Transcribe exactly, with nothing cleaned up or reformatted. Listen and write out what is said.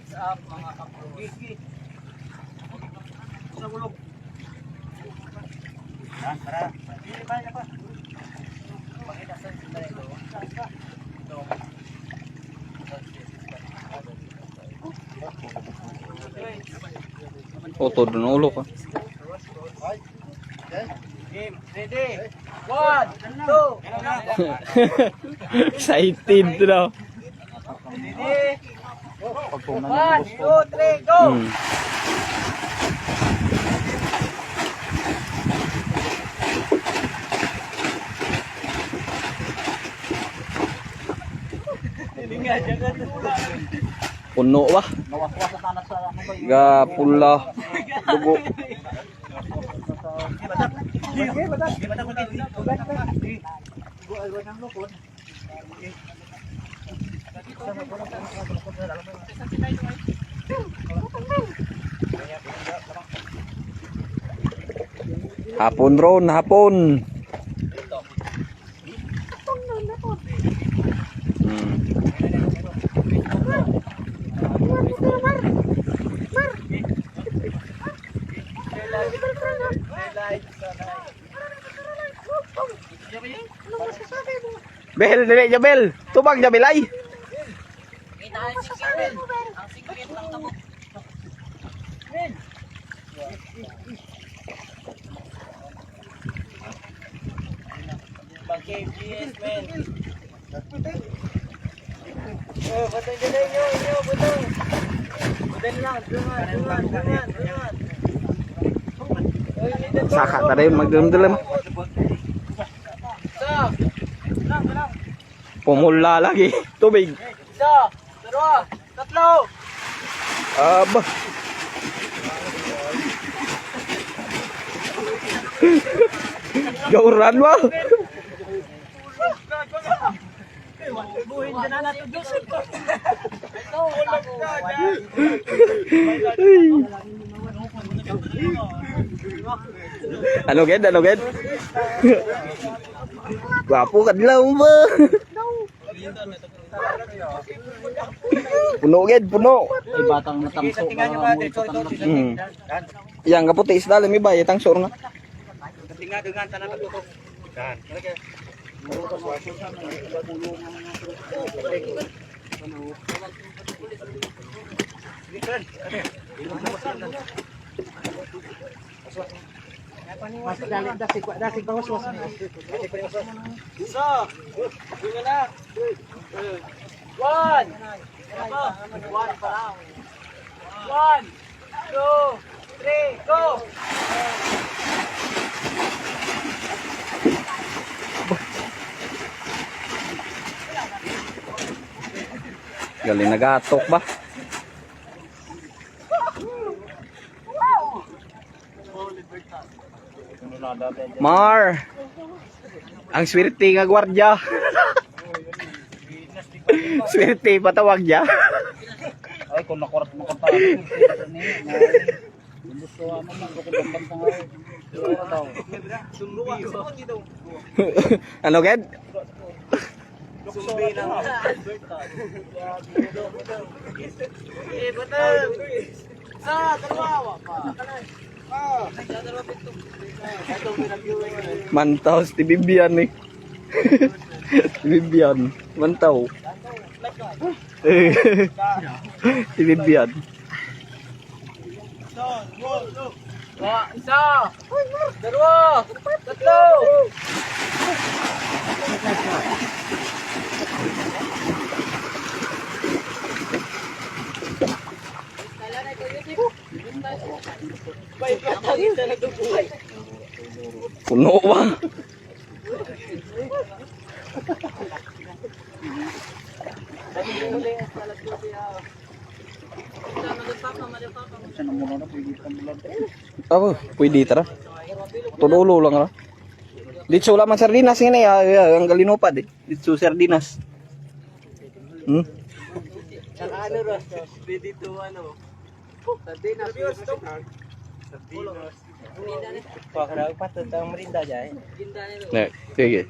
Up, mga kapro. Sige, sige. Sa ulo. Yan, para. Hindi, kaya pa. Pakita sa sila ito. Ito. Utod ng ulo ko. Game, ready. One, two. Excited daw. Ready. One, two, three, go. Hmm. Puno ba? Ga pula. Dugo. Hapon ron, hapon. Hmm. Bel, dali, Jabel. Tubag, Jabel, ay. Pag-K G S, men. Oh, patay, patay, inyo, inyo, patay. Patay na lang, dungan, dungan, dungan, dungan. Oy, hindi na to. Saka ta dayon magdulom-dulom. Isa. Lang, lang. Pumula lagi. Tubig. Isa, dalawa, tatlo. Aba. Gauran mo. Ano gid? Ano gid? Gwapo kadlaw ba? Puno gid, puno. Ay, batang natamso. Hmm. Yang kaputi isda, lami ba? Itang sur nga. Tingnan, tingnan, tanan na to. Mas dali, dasig, dasig, bawas, bawas. Isa. Yun na lang. One. One pa lang. One, two, three, go! Galing nagatok ba? Mar, ang swerte nga gwardya. Swerte patawag niya. Ay, kung nakurat mo kanta. Gusto ano man, gusto kanta nga. Ano gid? Sumbi lang. Eh, butang. Sa dalawa, wa pa. Ah. Mantaw si Bibian eh. Si Bibian, mantaw. Si Bibian. Isa, isa, dalawa, tatlo. Puno ba? Ako, pwede tara. Tudulo lang ra. Dito wala man sardinas ngini, ah, ah, ang galinupad eh. Dito sardinas. Hmm? Saka ano, Ros? Pwede to, ano? Sardinas. Sardinas. Pakaraw pa to, ang merinda dyan. Ne, sige.